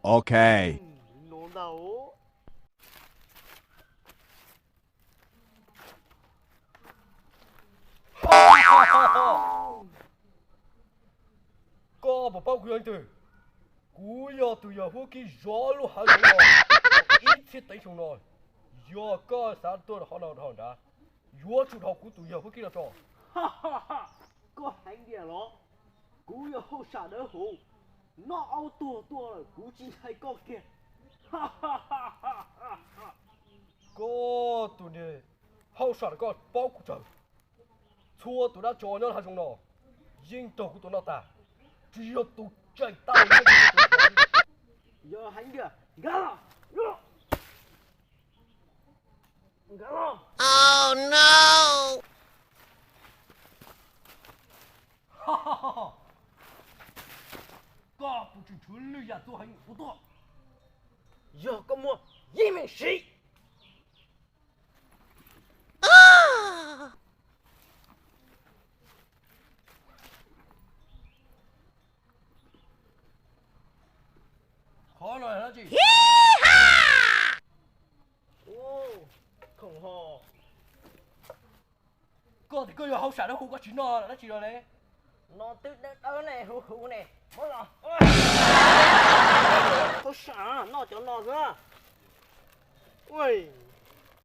Ok. Koj puas paub kuv yog leej twg? Kuv yog tus yawg Huab Kib zov lub hav zoov no ib txhiab teev xyoo no. Yog koj xav tuaj qhov no dhau nrad, yuav tsum dhau kuv tus yawg Huab Kib no tso. Koj heev tiag los? Kuv yog hauj sam dawb huv, noj aub tuag tuaj lawm kuv tsis ntshai koj kiag. Koj tus niag hauj sam, koj paub kuv tsawg? Txhua tus dab tsov nyob hav zoov no yeej raug kuv tua noj tag, tsis yog tus tseem tab yog heev tiag. Nkag los, nkag los. Koj puas tseem tshuav lwm yam tuaj heev ua tuaj? Yog koj muaj yeej meem siv. Qhov no dab tsi? Koj tias koj yog hauj sam dawb huv, koj tsis noj dab tsi los ne? No twb dawb dawb ne, huv huv ne, muab los. Hauj sam noj cov no xwb.